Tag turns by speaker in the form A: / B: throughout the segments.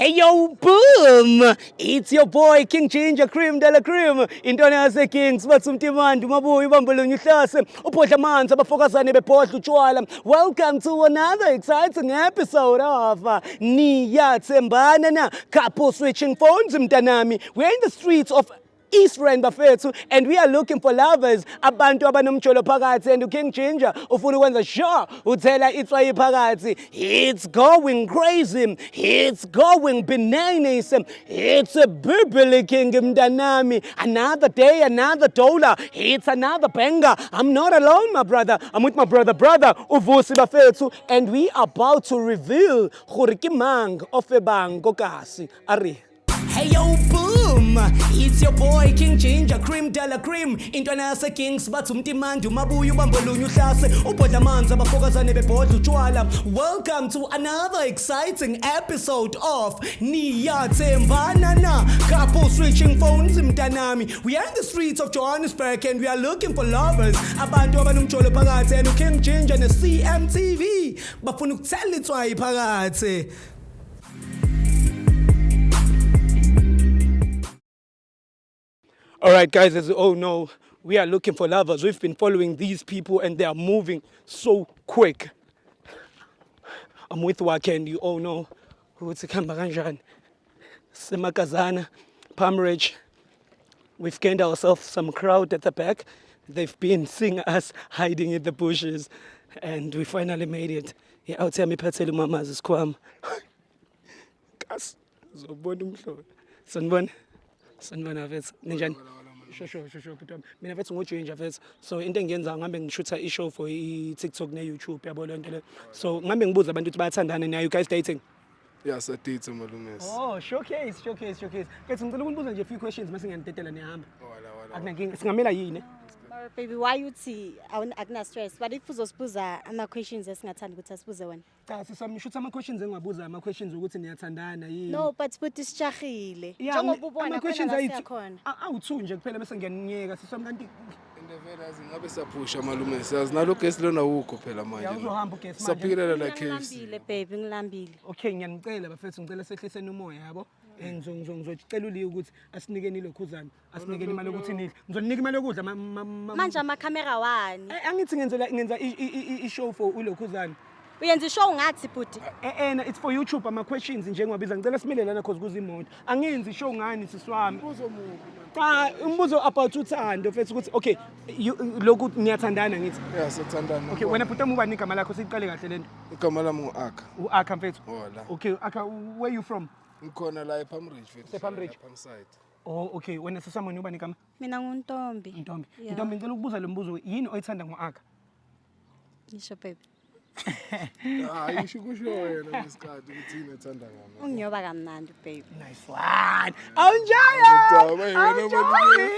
A: Hey yo, boom! It's your boy King Ginger Cream de la Cream. Intwana yase Kings bathi umtimandi umabuyi ubambelunye uhlase ubhodla amanzi abafokazane bebhodla utshwala. Welcome to another exciting episode of Niyathembana na Couple Switching Phones mntanami. We're in the streets of East Rand bafethu and we are looking for lovers, abantu abanomjolo phakathi, and uKing Ginger ufuna ukwenza sure uthela itswayi phakathi. It's going crazy, it's going bananas, it's a bibili king mntanami. Another day, another dollar, it's another banger. I'm not alone, my brother. I'm with my brother uVusi bafethu, and we are about to reveal gore ke mang ofebang kokasi ari. Hey yo, boom! It's your boy King Ginger Cream de la Cream. Intwana yase Kings bathi umtimandi umabuyi ubambelunye uhlase ubhodla amanzi abafokazane bebhodla utshwala. Welcome to another exciting episode of Niyathembana na Couple Switching Phones mntanami. We are in the streets of Johannesburg and we are looking for lovers. Abantu abanomjolo phakathi, and uKing Ginger ne CMTV bafuna ukuthela itswayi phakathi. All right, guys, as you all know, we are looking for lovers. We've been following these people and they are moving so quick. I'm with Wake and you all know ukuthi kuhamba kanjani. Semakazana, Palm Ridge. We've gained ourselves some crowd at the back. They've been seeing us hiding in the bushes and we finally made it. Yeah, out yami iphathele umamazi isikhwama. Kas, uzobona umhlolo. Sanibona. Sanibona mfethu. Ninjani? Sho sho sho sho bhuti wami. Mina mfethu nguJinja mfethu. So into engiyenza, ngihambe ngishutha i-show for i-TikTok ne-YouTube, yabo le nto le. So ngihambe ngibuza abantu ukuthi bayathandana na. You guys dating?
B: Yeah, sadate, malumes.
A: Oh, showcase, showcase, showcase. Mfethu, ngicela ukunibuza nje a few questions mase ngiyanidedela nihamba.
B: Wala wala.
A: Akunankinga. Singamela yini?
C: Mara baby, why uthi akuna stress? But if uzosibuza ama-questions esingathandi ukuthi asibuze wona.
A: Cha, sisami shutha ama-questions engiwabuza, ama-questions ukuthi niyathandana yini.
C: No, but futhi sijahile.
A: Yeah,
C: Njengoba ubona
A: ama-questions
C: khona la siyakhona.
A: awu-two nje kuphela bese ngiyaniyeka sisami kanti.
B: And vele yazi ngabe siyaphusha, malume. Siyazi nalo gesi lona awukho phela manje.
A: Ya, uzohamba ugesi manje.
B: Saphikelela la KFC.
C: Ngilambile baby, ngilambile.
A: Okay, ngiyanicela bafethu, ngicela sehliseni umoya, yabo. Ngizocela uLiyo ukuthi asinikeni ilokhuzana, asinikeni imali yokuthi nidle. Ngizoninika imali yokudla
C: Manje amakhamera wani?
A: Angithi ngenza i-show for ulokhuzana.
C: Uyenza ishow ngathi, bhuti?
A: Ena it's for YouTube, ama-questions nje engiwabiza. Ngicela simile lana cause kuze imoto. Angenzi ishow ngani, sisi wami. Cha, umbuzo about uthando mfethu, ukuthi okay, lokhu niyathandana ngithi?
B: Yeah, siyathandana.
A: Okay, wena bhuti wami, ubani igama lakho? Siqale kahle lento.
B: Igama lami ngu-Aka.
A: U-Aka mfethu.
B: Hola.
A: Okay, Aka, where you from?
B: Ngikhona la ePalm Ridge mfethu.
A: Use-Palm Ridge?
B: Palm side.
A: Oh, okay. Wena sisamoni, ubani igama?
C: Mina nguNtombi.
A: Ntombi.
C: Yeah.
A: Ntombi, ngicela ukubuza lo mbuzo, yini oyithanda ngo-Aka?
C: Ngisho baby.
B: Hayi, usho kusho wena ngesikhathi ukuthi yini ethanda ngami.
C: Ungiyoba kamnandi baby.
A: Nice one. Awunjaya.
B: Udaba, wena malume.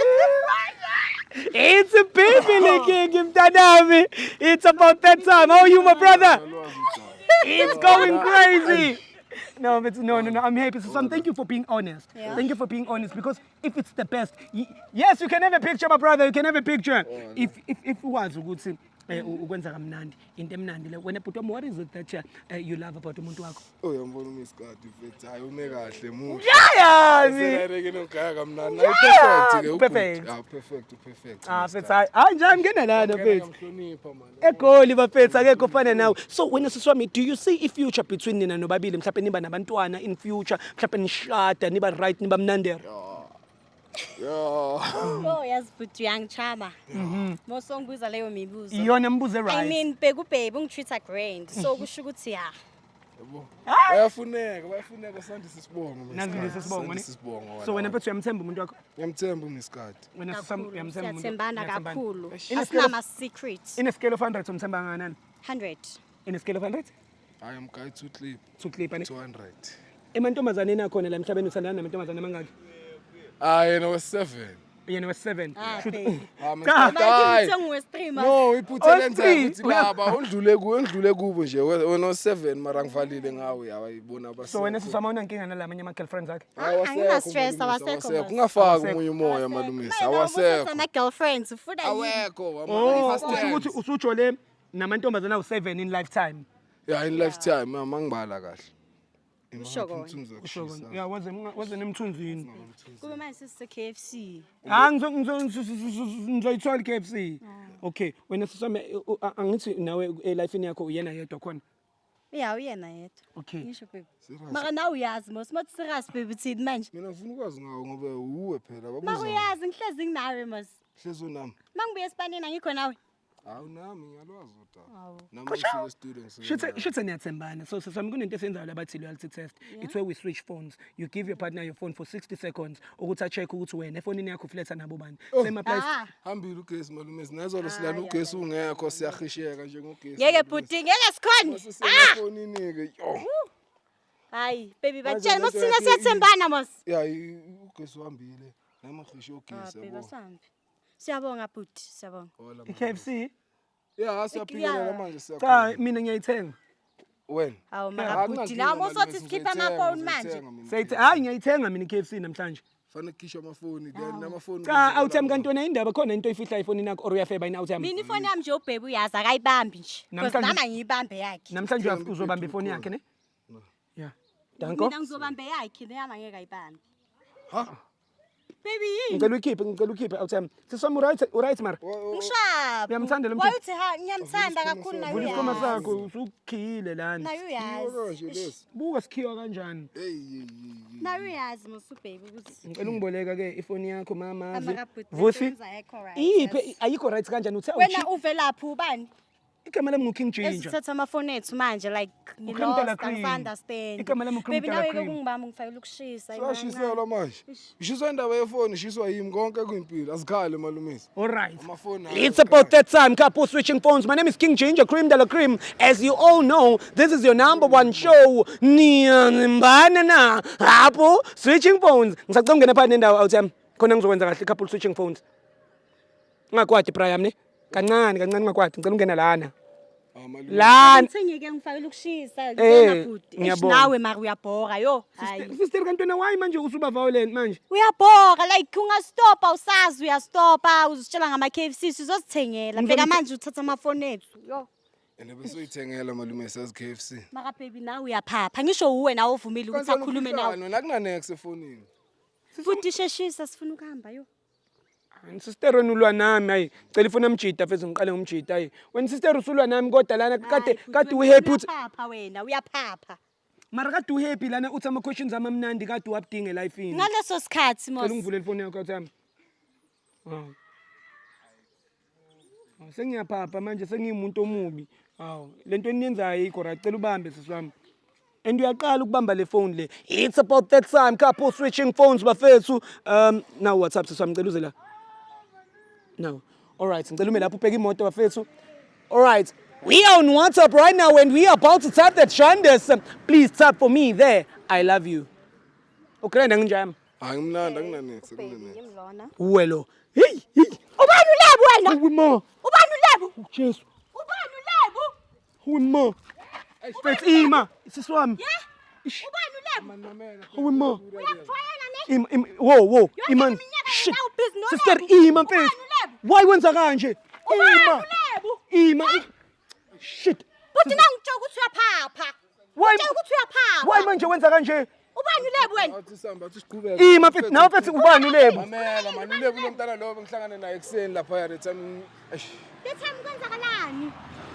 A: It's a baby king mntanami. It's about that time. How are you, my brother?
B: Alwazi udaba.
A: It's going crazy. No, but no. I'm happy. So, Sam, thank you for being honest.
C: Yeah.
A: Thank you for being honest because if it's the best, yes, you can have a picture, my brother. You can have a picture. If wazi ukuthi ukwenza kamnandi, into emnandi le. Wena bhuti wami, what is it that you love about umuntu wakho?
B: Oh, uyambona umisikadi mfethu. Hayi, ume kahle, muhle.
A: Yazi.
B: Senayireke nogaya kamnandi. Hayi, perfect ke.
A: Perfect.
B: Ah, perfect, perfect.
A: Ah, mfethu, hayi, hayi njani ngena lana mfethu.
B: Ngamhlonipha man.
A: Egoli bafethu akekho ofana nawe. So wena sisi wami, do you see i-future between nina nobabili? Mhlawumbe niba nabantwana in future, mhlawumbe nishada, niba right, niba mnandera.
B: Yeah.
C: Oh, yazi bhuti, uyangichama. Mosongibuza leyo mibuzo.
A: Iyona mbuzo right.
C: I mean, bheka ubaby ungitreat grand. So kusho ukuthi ya.
B: Yabo. Bayafuneka, bayafuneka, sandise isibongo.
A: Nazi lesi sibongo ne.
B: Sandise isibongo.
A: So wena mfethu uyamthemba umuntu wakho?
B: Ngiyamthemba umisikadi.
A: Wena sisi wami, uyamthemba umuntu?
C: Siyathembana
A: Niyathembana.
C: kakhulu.
A: In a scale of-
C: Asinama secrets.
A: In a scale of 100 umthemba kangakanani?
C: 100.
A: In a scale of 100?
B: I am guy to clip
A: To clip ane.
B: 200.
A: Emantombazaneni akhona la emhlabeni, uthandana namantombazane amangaki?
B: Ah, yena was 7.
A: Yena was 7.
C: Ah, baby.
B: Ah,
A: Cha.
B: Hayi.
C: Manje ngwe-streamer.
B: No, iphutha
A: Oh,
B: lenza
A: three.
B: ukuthi laba undlule ku endlule kubo nje wena o7 mara ngivalile ngawe awayibona abasekho.
A: So wena sisi wami, awunankinga nalamanye ama-girlfriends akhe?
C: Angina-stress, awasekho mos.
B: Ungafaki
A: Awasekho.
B: omunye umoya malumisi, awasekho.
C: Ama-girlfriends ufuna yini?
B: Awekho.
A: Oh, usho ukuthi usujole namantombazane awu-7 in lifetime?
B: Yeah, in lifetime mangibala kahle.
C: Usho kona.
A: Usho kona. Ya waze waze nemthunzini.
C: Kube manje sesise KFC.
A: Ah ngizoyithola i-KFC. Okay, wena sisame angithi nawe elifini yakho uyena yedwa khona.
C: Ya uyena yedwa.
A: Okay.
C: Ngisho baby. Mara nawe uyazi mos, mothi serious baby uthini manje?
B: Mina ngifuna ukwazi ngawo ngoba uwe phela
C: Mara
B: babuza.
C: uyazi ngihlezi nginawe mos.
B: Hlezi unami.
C: Mangibuye esipanini angikho nawe.
B: Hawu nami ngiyalwazi udaba.
C: Hawu.
B: Nami ngisuke studio ngisuke.
A: Shithe shithe niyathembana. So sisami kunento esenzayo labathi loyalty test. It's where we switch phones. You give your partner your phone for 60 seconds ukuthi a-check ukuthi wena efonini yakho ufletha nabo bani. Same applies.
C: Ah.
B: Hambile ugesi malume sinazolo silana ugesi ungekho siyahisheka njengogesi.
C: Ngeke bhuti, ngeke sikhona. Ah!
B: Sisefonini ke. Yo.
C: Hayi, baby
B: Manje
C: batshela mos
B: lento
C: thina
B: yakhe
C: siyathembana mos.
B: Ya ugesi uhambile. Nami ngihishe
C: Ah,
B: ugesi
C: baby
B: yabo.
C: asambe. Siyabonga bhuti, siyabonga.
B: Hola,
A: I-KFC?
B: Ya siyaphikelela
C: Yeah.
B: manje
A: Cha
B: siyakhona.
A: mina ngiyayithenga.
B: Wena.
C: Hawu
B: Ah,
C: mara bhuti,
B: akunankinga,
C: nawe mos
B: malume,
C: wathi sikhipha
B: ngizayithenga,
C: amafoni manje.
B: ngizayithenga mina.
A: Seyithi hayi ngiyayithenga mina i-KFC namhlanje.
B: Fanele kukhishwe amafoni then amafoni.
A: Cha awuthembi kanti wena indaba khona into oyifihlayo efonini yakho or uyafeba yini awuthembi?
C: Mina ifoni yami nje ubhebi uyazi akayibambi nje. Because
A: Namhlanje-
C: nami angiyibambe yakhe.
A: Namhlanje uzobamba ifoni yakhe ne? Yeah. Danko.
C: Mina ngizobamba yakhe neyami angeke ayibambe.
B: Ha?
C: Baby yini?
A: Ngicela uyikhiphe, ngicela uyikhiphe awuthembi. Siswami uright, uright mara.
C: Ngishaphi?
A: Uyamthanda lo
C: Why
A: mntu?
C: uthi ha ngiyamthanda kakhulu naye
A: Vula isikhwama
C: uyazi.
A: sakho usukhiyile lana.
C: Naye uyazi.
B: Kanje lesi.
A: Buka sikhiwa kanjani.
B: Hey hey hey.
C: Naye uyazi mos ubhebi ukuthi
A: Ngicela ungiboleka ke ifoni yakho mama.
C: Amakabhuti
A: Vusi.
C: yenza ayikho right.
A: Iphe ayikho right kanjani uthe
C: Wena
A: awuchi.
C: uvelaphi ubani?
A: Igama lami nguKing Ginger.
C: Esithatha amafoni ethu manje like
A: Ucream de la
C: ngilost
A: cream.
C: angisa-understand.
A: Igama lami uCream
C: Baby
A: de la
C: nawe ke
A: cream.
C: kungibamba ngifakela ukushisa.
B: Siyashiselwa manje. Ishiswa indaba yefoni, ishiswa yimi konke kuyimpilo. Azikhale malumisi.
A: All right.
B: Amafoni
A: It's about that time, couple switching phones. My name is King Ginger, Cream de la Cream. As you all know, this is your number one show. Niyanimbanana. Apple switching phones. Ngisacela ungena phakathi nendawo awuthami. Khona ngizokwenza kahle couple switching phones. Ungakwati Brian ne? Kancane kancane ungakwati. Ngicela ungena lana.
B: Ah malume.
A: Lana.
C: Ngithengeke ngifakela ukushisa.
A: Eh,
C: Ngena bhuti. Eish,
A: ngiyabonga.
C: Nawe mara uyabhora yo. Hayi.
A: Sister kanti wena why manje usuba violent manje?
C: Uyabhora like ungastopa usazi uyastopa uzitshela ngama KFC sizozithengela. Bheka manje uthatha amafoni ethu. Yo.
B: Ene besoyithengela malume sazi KFC.
C: Mara baby nawe uyaphapha. Ngisho uwe nawe uvumile ukuthi akhulume nawe.
B: Wena akunanex efonini.
C: Futhi sheshisa sifuna ukuhamba yo.
A: Wena sister wena ulwa nami hayi. Cela ifoni yamjida mfethu ngiqale ngomjida hayi. Wena sister usulwa nami kodwa lana kade
C: Hayi, bhuti,
A: kade
C: wena
A: uhappy uthi
C: uyaphapha wena uyaphapha.
A: mara kade uhappy lana uthi ama questions ami amnandi kade uwabudinga elifini.
C: Ngaleso sikhathi mos.
A: Cela ungivulele ifoni yakho awuthami. Hawu. Hawu, Sengiyaphapha manje sengiwumuntu omubi. Hawu, lento eniyenzayo ayikho right. Cela ubambe sisi wami. And uyaqala ukubamba le phone le. It's about that time couple switching phones bafethu. Now WhatsApp sisi wami ngicela uze la. No. All right, ngicela ume lapho ubheke imoto bafethu. All right. We are on WhatsApp right now and we are about to tap that Shandes. Please tap for me there. I love you. Okay, nginjami.
B: Hayi ngimnandi akunanex
C: Baby
B: akunanex.
C: ngimlona.
A: Uwe lo. Hey, hey.
C: Ubani uLebu wena?
A: Uwe ma.
C: Ubani uLebu?
A: Jesu.
C: Ubani uLebu?
A: Uwe ma. Mfethu ima. Sisi wami.
C: Yeah. Ubani uLebu?
A: Uwe ma.
C: Uyangijwayela ne?
A: Ima ima wo wo
C: Yonke
A: iman.
C: iminyaka
A: Shit.
C: yena ubhizi noLebu.
A: Sister ima mfethu.
C: Ubani uLebu?
A: Why wenza kanje?
C: Ubani
A: Ima.
C: uLebu?
A: Ima. Shit.
C: Bhuti nangitshela ukuthi uyaphapha.
A: Why
C: Ngitshela ukuthi uyaphapha.
A: Why manje wenza kanje?
C: Ubani uLebu wena?
B: Athi sihamba athi siqhubeke.
A: Ima mfethu nawe mfethu ubani uLebu?
B: Mamela mani uLebu lo mntana lo bengihlangane naye ekuseni lapha ya the time. Eish.
C: The time kwenzakalani?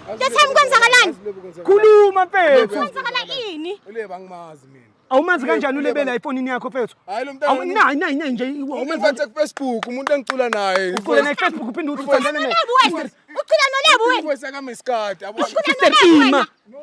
B: Azi
C: The time
B: uLebu
C: kwenzakalani?
B: azi uLebu kwenzakalani.
A: Khuluma mfethu.
C: Kwenzakala ini?
B: uLebu angimazi mina.
A: Awumazi kanjani uLebe la efonini yakho mfethu?
B: Hayi lo mntana.
A: Awu nayi nayi nayi nje awumazi
B: Ungiphathe ku Facebook umuntu engicula naye.
A: ucula naye Facebook uphinde uthi uthandana naye.
C: ULebu wena. Ucula noLebu wena.
B: Invoice yakamiskadi yabo.
A: Sister ima.
B: No.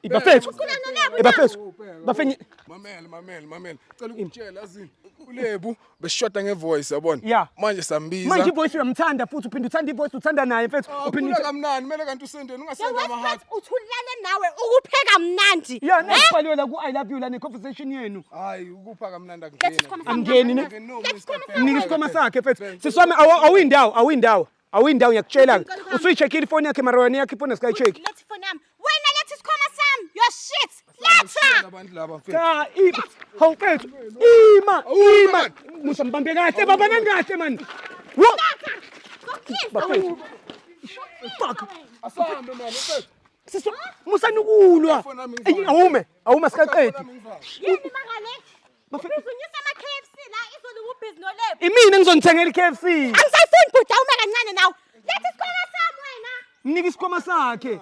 A: Bafethu.
C: Ucula noLebu.
A: Bafethu. Bafenye
B: Mamela mamela mamela. Cela ukutshela azini. uLebu besishoda ngevoice yabona.
A: Yeah.
B: Manje sambiza.
A: Manje ivoice uyamthanda futhi uphinde uthanda ivoice uthanda naye mfethu uphinde
B: Uphinde kamnandi kumele kanti usendeni ungasenda ama heart.
C: Uthulane nawe ukupheka mnandi.
A: Yeah, nakubhaliwe la ku I love you la ne conversation yenu.
B: Hayi ukupha kamnandi
C: Letha
B: akungeni.
C: isikhwama sami.
A: Angeni ne.
C: Letha isikhwama sami.
A: Nika isikhwama sakhe mfethu. Sisi wami awuyindawo, awuyindawo. Awuyindawo ngiyakutshela. Usuyi-checkile ifoni yakhe mara wena yakhe ifoni asikayi-check.
C: Letha ifoni yami. Wena letha isikhwama sami. Your shit. Letha.
B: Abantu laba mfethu.
A: Cha, ima. Hawu mfethu. Ima, ima. Musa mbambe kahle baba nani kahle man. Wo.
C: Kokisa.
A: Bafethu. Fuck.
B: Asambe mama mfethu.
A: Sisi musanukulwa.
B: Ifoni yami ngivale.
A: Eyi, Awume, awume sikaqedi.
C: Yini mangale? Ubhizi ama-KFC la izolo ubhizi noLebo.
A: Imina engizonithengela i-KFC.
C: Angisayifuni bhuti awume kancane nawe. Letha isikhwama sami wena.
A: Mnike isikhwama sakhe.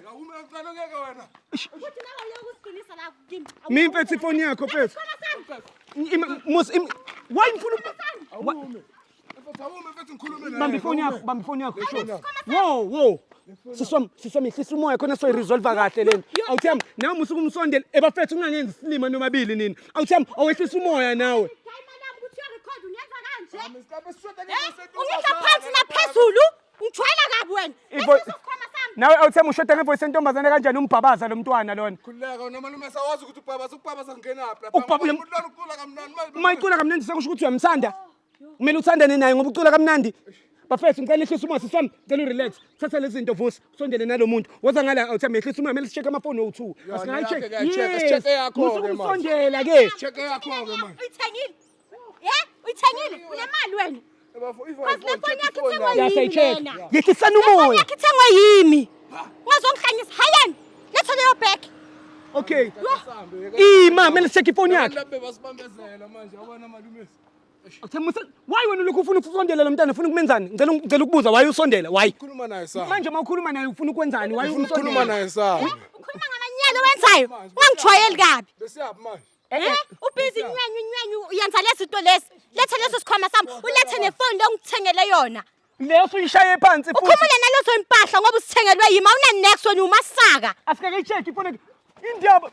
B: Awume kancane ngeke wena.
C: Bhuti nawe uyoke usiqinisa la kimi.
A: Mina mfethu ifoni yakho mfethu.
C: Isikhwama sami.
A: Musa why ngifuna
B: Awume. Mfethu awume mfethu ngikhulume nawe.
A: Bamba ifoni yakho, bamba ifoni yakho.
B: Ifoni yakho.
A: Wo, wo. Siswami, siswami hlisa umoya khona soyiresolve kahle lento. Awuthemba, nawe musuke umsondele ebafethu ungangenzi isilima nomabili nini. Awuthemba, awehlisa umoya nawe.
C: Hayi malami ukuthi uyarekhod ungenza kanje.
B: Isikhathi esishoda
C: Eh? Ungehla phansi naphezulu. Ungijwayela kabi wena. Letha isikhwama sami.
A: Nawe awuthemba ushoda ngevoice yentombazane kanjani umbhabaza lo mntwana lona.
B: Khululeka noma sawazi ukuthi ubaba ukubaba sangenaphi lapha.
A: Ukubaba uyam-
B: Umuntu lona ucula kamnandi manje.
A: Uma icula kamnandi sekusho ukuthi uyamthanda. Kumele uthandane naye ngoba ucula kamnandi. Bafethu ngicela ehlise umoya siswami, ngicela urelax. Thatha lezi zinto vusi, usondele nalo muntu. Woza ngala awuthemba ehlisa umoya kumele si-check amafoni owu-2. Asingayi-check.
B: neyakhe ke, check, check eyakho ke manje.
A: Usondela ke.
B: Check eyakho ke manje.
C: Uyithengile? Eh? Uyithengile? Unemali wena?
B: Bafo if
C: Cause le phone yakho ithengwe
A: Ya
C: yimi
A: siyayi-check.
C: lena.
A: Yehlisani
C: Le phone
A: umoya.
C: yakho ithengwe yimi. Ungazongihlanyisa. Hayani. Letha leyo bag.
A: Okay. Ima, kumele si-check ifoni yakhe.
B: Lapho basibambezela manje yabona malume.
A: Awuthemba musa, why wena ulokhu ufuna ukusondela lo mntana ufuna ukumenzani? Ngicela ngicela ukubuza why usondela? Why?
B: Khuluma naye sa.
A: Manje uma ukhuluma naye ufuna ukwenzani? Why
B: Ufuna ukukhuluma
A: umsondela?
B: naye sa.
C: Ukhuluma ngamanyala owenzayo. Ungangijwayeli kabi.
B: Besiyaphi manje?
C: Eh? Ubhizi nywanyu nywanyu uyenza lezi zinto lezi. Letha leso sikhwama sami. Ulethe nefoni le ongithengele yona.
A: Leyo usuyishaye phansi futhi.
C: Ukhumule nalezo impahla ngoba usithengelwe yimi awuna next wena umasaka.
A: Asikake i-check ifoni yakhe. Indaba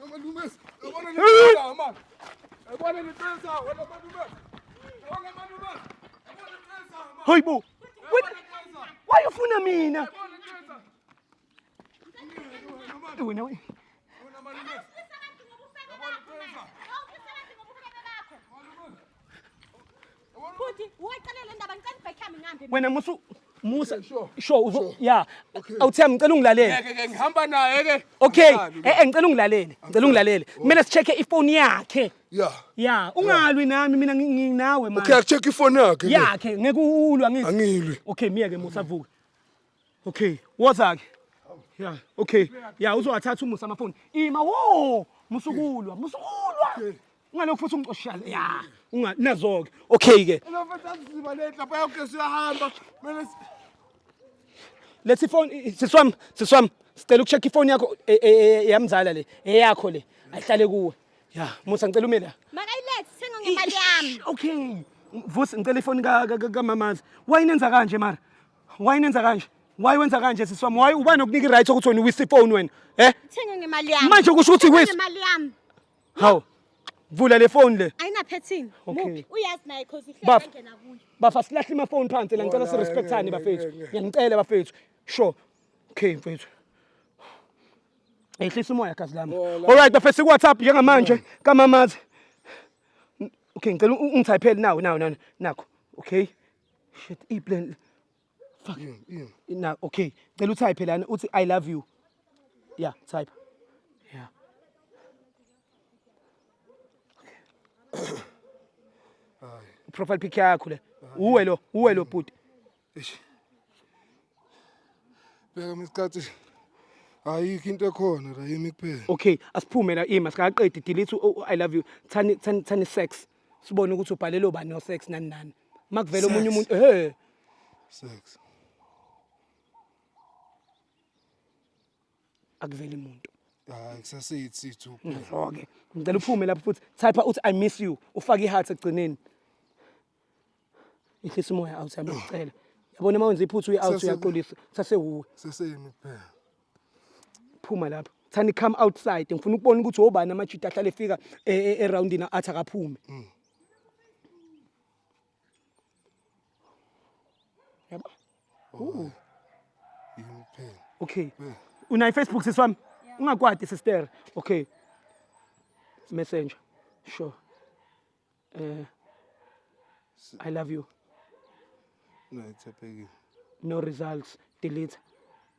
B: Malume, yabona le manje. Yabona le pesa wena malume. Yabona malume. Yabona le pesa manje.
A: Hayibo. Wena why ufuna mina? Wena we.
C: Bhuti, woyicela le ndaba ngicela ibhekhi yami ngihambe.
A: Wena musu Musa
B: Sure.
A: sure uzo yeah. Awuthemba ngicela ungilalele.
B: Ngeke ke ngihamba naye ke.
A: Okay. Eh eh ngicela ungilalele. Ngicela ungilalele. Kumele si-check ifoni yakhe.
B: Yeah.
A: Yeah, ungalwi nami mina nginawe manje.
B: Okay, akucheck ifoni yakhe. ke.
A: Yakhe ngeke ulwa ngithi.
B: Angilwi.
A: Okay, miyeke Musa avuke. Okay, woza ke. Yeah, okay. Yeah, uzowathatha uMusa amafoni. Ima wo, musukulwa, musukulwa. Ungalokhu futhi ungicoshela. Yeah, unga nazo ke. Okay ke.
B: Mfethu asiziba le lapha yonke siyahamba. Kumele
A: Let's ifoni siswami, siswami. Sicela ukucheck ifoni yakho yamzala le, eyakho le. Ayihlale kuwe. Yeah, Musa ngicela ume la.
C: Makayilethe thenga ngemali yami.
A: Okay. Vusi ngicela ifoni ka ka- ka mamazi. Why nenza kanje mara? Why nenza kanje? Why wenza kanje siswami? Why ubani okunika i-right ukuthi wena uwise ifoni wena? Eh?
C: Thenga ngemali yami.
A: Manje kusho ukuthi
C: Thenga
A: wisi.
C: ngemali yami.
A: Hawu. Vula le phone le.
C: Ayinaphethini.
A: Okay.
C: Muphi? Uyazi naye cause uhlezi
A: Baf.
C: angena kuyo.
A: Bafa silahle amafoni phansi la ngicela
B: Wona,
A: sirespectane
B: ngeke,
A: bafethu.
B: ngeke.
A: Ngiyanicela bafethu. Sure. Okay mfethu. Ehlisa umoya gazi lami.
B: Wona.
A: All right bafethu ku WhatsApp njengamanje kamamazi. Okay ngicela ungithayiphele nawe nawe nawe nakho. Okay. Shit i-plan. Fuck. Na okay. Ngicela utype lana uthi I love you. Yeah, type. Yeah. Profile pic yakho le. Uwe lo, uwe lo bhuti.
B: Eish. Bheka isikhathi. Ayikho into ekhona la yimi kuphela.
A: Okay, asiphume la ima singaqedi delete I love you. Thani thani thani sex. Sibone ukuthi ubhalele ubani no sex nani nani. Makuvela omunye
B: Sex.
A: umuntu eh
B: Sex.
A: akuveli umuntu.
B: Hayi kusaseyithi sithu.
A: Nazo-ke. Ngicela uphume lapho futhi type uthi I miss you ufake i-heart ekugcineni. Ihlisa umoya out yami ngicela. Yabona uma wenza iphutha uye out uyaxolisa. Sasewuwe.
B: Seseyimi kuphela.
A: Phuma lapho. Thani come outside ngifuna ukubona ukuthi obani amajita ahlale efika eroundini athi akaphume. Yabo.
B: Yimi kuphela.
A: Okay. Unayo Facebook sisi wami? Ungakwati sister. Okay. Messenger. Sure. I love you.
B: No, ithaphekile.
A: No results. Delete.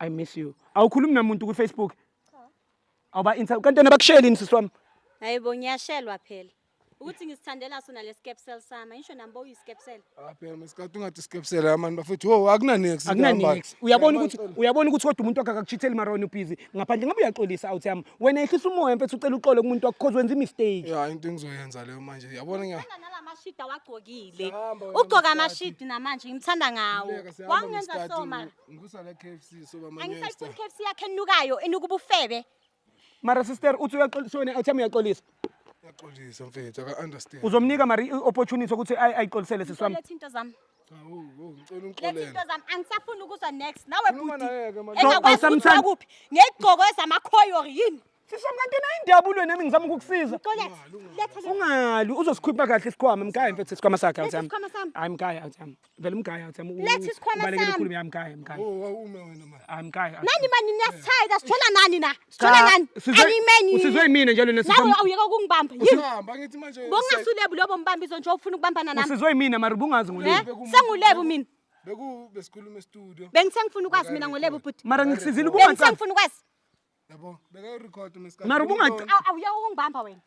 A: I miss you. Awukhulumi namuntu ku Facebook? Awuba inter kanti wena bakushela yini sisi wami?
C: Hayibo ngiyashelwa phela. Ukuthi ngisithandela sona le skepsel sami. Ngisho nami boyiskepsel.
B: Aphe mesikhathi ungathi skepsela mani bafethu. Wo akuna nex.
A: Akuna nex. Uyabona ukuthi kodwa umuntu wakhe akakuchitheli mara wena ubhizi ngaphandle ngabe uyaxolisa out yami. Wena yehlisa umoya mfethu ucela uxolo kumuntu wakho cause wenza imistake.
B: Ya into engizoyenza leyo manje. Yabona ngiya.
C: Ngithanda nalamashidi awagqokile.
B: Siyahamba wena
C: Ugqoka
B: Msikati.
C: amashidi namanje ngimthanda ngawo.
B: Khululeka, siyahamba
C: Wangenza
B: ngesikhathi,
C: so mara.
B: Ngikusa la KFC soba manyesta.
C: Angisayifuni KFC yakhe enukayo enuka ubufebe.
A: Mara sister uthi uyaxolisa wena out yami uyaxolisa.
B: Uyaxolisa mfethu aka understand.
A: Uzomnika mara i-opportunity ukuthi ayixolisele sisi wami.
C: Letha into zami.
B: Cha wo wo ngicela
C: Letha
B: ungixolele.
C: into zami. Angisafuni ukuzwa next. Nawe
B: Khuluma
C: bhuti.
B: naye-ke manje.
C: Engakwazi ukuthi
A: Awusamthandi?
C: wakuphi. Ngegqoko ezamakhoyori yini?
A: Sisi wami kanti nayo indaba ulwe nami ngizama ukukusiza.
C: Letha. Letha le.
A: Ungali uzosikhipha kahle isikhwama mkhaya mfethu isikhwama sakhe
C: Letha
A: out yami.
C: isikhwama sami.
A: Hayi mkhaya out yami. Vele mkhaya out yami.
C: Letha isikhwama
A: Ubalekele
C: sami.
A: ukhulume, hayi mkhaya mkhaya.
B: Wo wawume wena manje.
A: Hayi mkhaya.
C: Nani mani niyasithayida sithola nani na? Sithola nani? Animeni.
A: Usizwe yimina njalo
C: Nawe awuyeka ukungibamba. Yini?
B: Sihamba ngithi manje.
C: Bongasulebo lobo mbambiso nje ufuna ukubambana nami.
A: Usizwe yimina mara ubungazi
C: Eh?
A: ngoLebo.
C: Sengulebu mina.
B: Beku besikhuluma e-studio.
C: Bengithe ngifuna ukwazi mina ngoLebo bhuti.
A: Mara ngikusizile
C: Bengithe
A: ubungacaci.
C: ngifuna ukwazi.
B: Yabo beka record mesikhathi.
A: Mara
C: Awuyeka ukungibamba wena.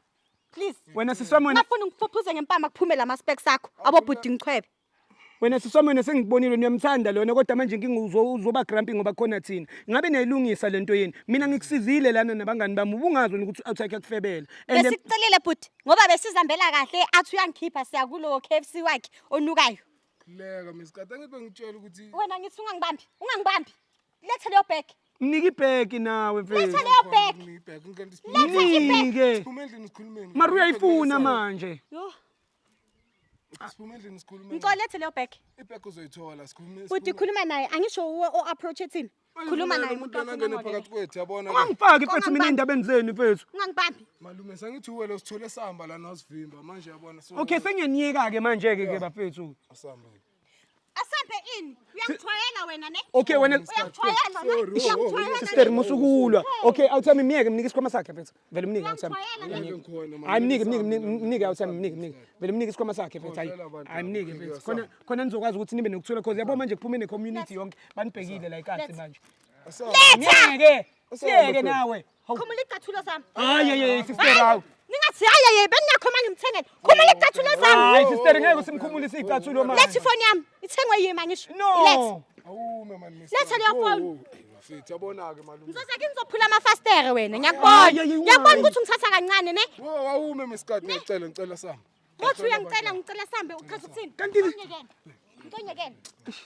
C: Please.
A: Wena sisi wami wena
C: Ngafuna ngikuphuphuze ngempama kuphume lama specs akho. Abo bhuti ngichwebe.
A: Wena sisi wami wena sengikubonile niyamthanda lona kodwa manje inkinga uzoba grumpy ngoba khona thina. Ngabe niyayilungisa lento yenu. Mina ngikusizile lana nabangani bami ubungazi wena ukuthi outside yakufebela. And
C: Besikucelile bhuti ngoba besizambela kahle athi uyangikhipha siya kulowo KFC wakhe onukayo.
B: Khuleka mesikhathi angithi bengitshela ukuthi
C: Wena ngithi ungangibambi, ungangibambi. Letha leyo bag.
A: Mnike ibhegi nawe mfethu.
C: Letha leyo bag.
B: Ngibheke ngikant
C: Letha ibag.
A: Mnike.
B: siphume endlini sikhulumeni.
A: Mara uyayifuna manje.
C: Yo,
B: Siphume endlini sikhulumeni.
C: ngicela lethe leyo bag.
B: Ibheke uzoyithola sikhulume.
C: Bhuti khuluma naye, angisho uwe o-approach thina. Khuluma naye
B: umuntu
C: umuntu wakho
B: angene
C: ungamolele.
B: phakathi kwethu yabona.
A: Ungangifaki mfethu mina endabeni zenu mfethu.
C: Ungangibambi.
B: Malume sangithi uwe lo sithole samba la nawusivimba manje yabona so.
A: Okay sengiyaniyeka ke manje ke ke bafethu.
B: Asambe.
C: Asambe ini? Uyangithwayela wena ne?
A: Okay wena
C: Uyangithwayela ne?
B: Sorry, oh, oh,
C: Uyangithwayela
A: sister
C: ne?
A: musukulwa. Okay awuthami miyeke mnike isikhwama sakhe mfethu. Vele mnike awuthami.
C: Uyangithwayela ne?
B: Ngeke ngikhona malume.
A: Hayi mnike mnike mnike awuthami mnike mnike. Vele mnike isikhwama sakhe mfethu hayi.
B: Khohlwa abantu
A: Hayi mnike
B: laba,
A: mfethu. Khona khona nizokwazi ukuthi nibe nokuthula cause yabo manje kuphume ne-community yonke banibhekile la ikasi manje.
B: Asambe.
A: Ngeke.
B: Asambe
A: Siyeke
B: phela.
A: nawe. Hawu.
C: Khumula icathulo zami.
A: Hayi hayi hayi sister hawu.
C: Ningathi hayi hayi bengingakho manje ngimthengele. Khumula icathulo zami.
A: Hayi sister ngeke usimkhumulise icathulo manje.
C: Letha ifoni yami. Ithengwe yimi angisho.
A: No.
C: Ilethe.
B: Awume mani
C: Letha leyo phone.
B: Mfethu yabona ke malume.
C: Ngizoza kimi ngizophula amafastere wena.
A: Hayi,
C: Ngiyakubona.
A: hayi, hayi.
C: Ngiyakubona ukuthi ungithatha kancane ne?
B: Wo awume mesikhathi ngicela ngicela samba.
C: Uthi uyangicela ngicela sambe uchaza ukuthini?
A: Kanti-
C: Ngiconyekele. Ngiconyekele.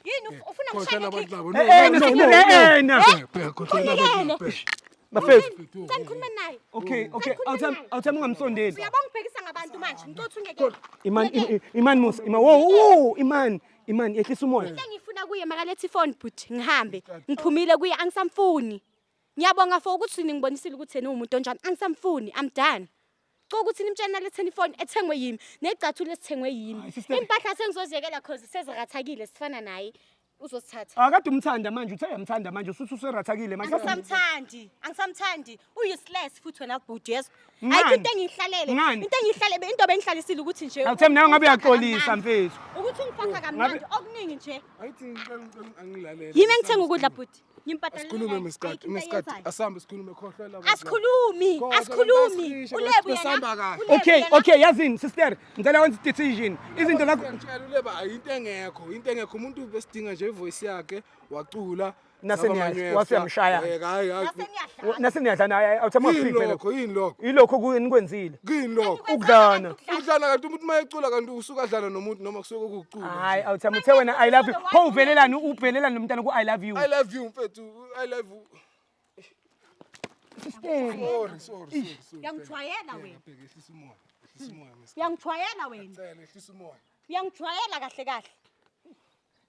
C: Yini ufuna
B: Khohlwa
C: ngishayele
B: abantu
C: kick?
B: labo.
A: Eh eh na sister eh eh na.
B: Bheka khohlwa abantu. Bheka.
A: Bafethu.
C: Ngicela ngikhulume naye.
A: Okay okay awuthami awuthami ungamsondeli.
C: Uyabona ngibhekisa ngabantu manje. Ngicela uthi ungekele.
A: Iman Iman Musa ima wo wo Iman Iman yehlisa umoya.
C: Into engifuna kuye makalethe ifoni bhuti ngihambe. Ngiphumile kuye angisamfuni. Ngiyabonga for ukuthi ningibonisile ukuthi yena uwumuntu onjani. Angisamfuni. I'm done. Cela ukuthi nimtshele naletheni ifoni ethengwe yimi necathulo esithengwe yimi.
A: Hayi, sister.
C: Impahla sengizoziyekela cause sezirathakile sifana naye. Uzosithatha.
A: Akade umthanda manje uthe uyamthanda manje usuthi userathakile manje.
C: Angisamthandi, angisamthandi. Useless futhi wena bhuti yeso.
A: Ngani?
C: Ayikho into engiyihlalele.
A: Ngani?
C: Into engiyihlalele into bengihlalisile ukuthi nje.
A: Awuthembi nawe ngabe
C: ungifaka
A: uyaxolisa
C: kamnandi.
A: mfethu.
C: Ukuthi ungifaka kamnandi okuningi nje.
B: Ayithi ngicela ngicela angilalele.
C: Yimi engithenga ukudla bhuti. Ngimbhadalele.
B: Asikhulume mesikhathi mesikhathi asambe sikhulume khohlwa labo.
C: Asikhulumi,
B: Khohlwa,
C: asikhulumi.
B: basisho,
C: Ulebu yena.
B: besihamba kahle.
C: Ulebu
A: Okay
C: yena.
A: okay yazini sister ngicela wenze decision. Izinto lakho
B: Ngiyakutshela uleba into engekho, into engekho umuntu besidinga nje ivoice yakhe wacula.
A: Nase wasiyamshaya.
B: Hayi hayi.
C: Naseniyadlala.
A: Naseniyadla naye awuthami
B: Yini
A: ungafiki phela.
B: lokho, yini lokho?
A: Yilokho enikwenzile.
B: Kuyini lokho?
A: Ukudlana.
B: Ukudlana kanti umuntu mayecula kanti usuka adlana nomuntu noma kusuke kukucula.
A: Hayi awuthami uthe wena I love you. Pho uvelelani uvelelani nomntana ku I love you.
B: I love you mfethu, I love you.
A: Sister.
B: Sorry, sorry, sorry. sorry.
C: Uyangijwayela wena.
B: Bheka ehlisa umoya. Ehlisa umoya mesikhathi.
C: Uyangijwayela wena.
B: Cela ehlisa umoya.
C: Uyangijwayela kahle kahle.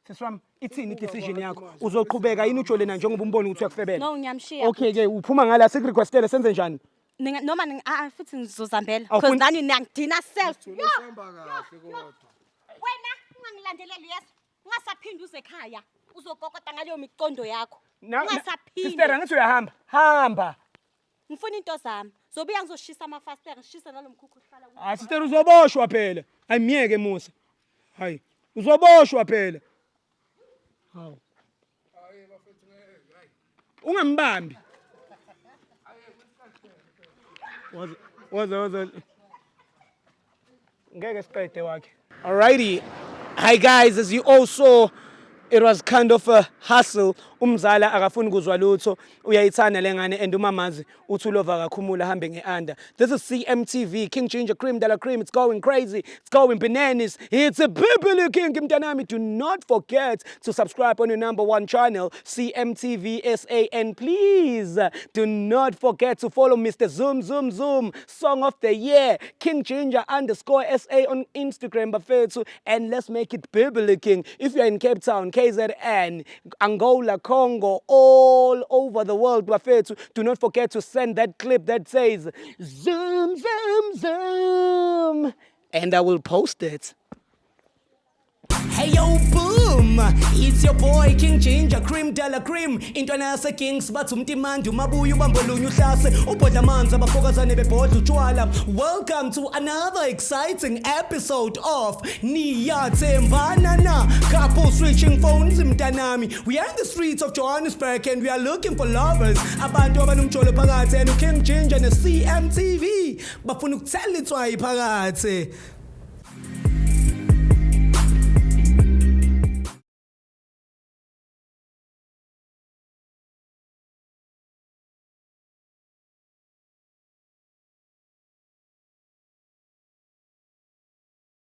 A: Sisi wami ithini i-decision yakho? Uzoqhubeka yini ujole naye njengoba umbona ukuthi uyakufebela?
C: No ngiyamshiya.
A: Okay ke uphuma ngala sikurequestele senze njani?
C: Ninga noma ah futhi ngizozambela
A: Awufuni-
C: because nani niyangidina self.
B: Thule sihamba kahle kodwa.
C: Wena ungangilandeleli yeso. Ungasaphindi uze ekhaya. Uzokokota ngaleyo miqondo yakho. Ungasaphindi.
A: Sister angithi uyahamba. Hamba.
C: Ngifuna into zami. Zobuya ngizoshisa amafasitela, ngishise nalo mkhukhu ohlala kuwo.
A: Hayi sister uzoboshwa phela. Ayimiyeke Musa. Hayi uzoboshwa phela. Hawu. Ungambambi. Waza waza waza. Ngeke siqede wakhe. Alrighty. Hi guys, as you all saw, it was kind of a hustle. Umzala akafuni kuzwa lutho, uyayithanda lengane and umamazi uthi ulova akakhumula ahambe nge-under. This is CMTV, King Ginger Cream de la Cream. It's going crazy. It's going bananas. It's a bibili king mntanami. Do not forget to subscribe on your number one channel, CMTV SAN. Please do not forget to follow Mr. Zoom Zoom Zoom, Song of the Year, King Ginger _SA on Instagram, bafethu, and let's make it bibili king. If you're in Cape Town, KZN, Angola, Congo, all over the world, bafethu, do not forget to send that clip that says "Zoom Zoom Zoom," and I will post it. Hey yo, boom! It's your boy King Ginger Cream de la Cream. Intwana yase Kings bathi umtimandi umabuya ubambolunye uhlase ubhodla amanzi abafokazane bebhodla utshwala. Welcome to another exciting episode of Niyathembana Na Couple Switching Phones mntanami. We are in the streets of Johannesburg and we are looking for lovers. Abantu abanomjolo phakathi and King Ginger ne CMTV bafuna ukuthela itswayi phakathi.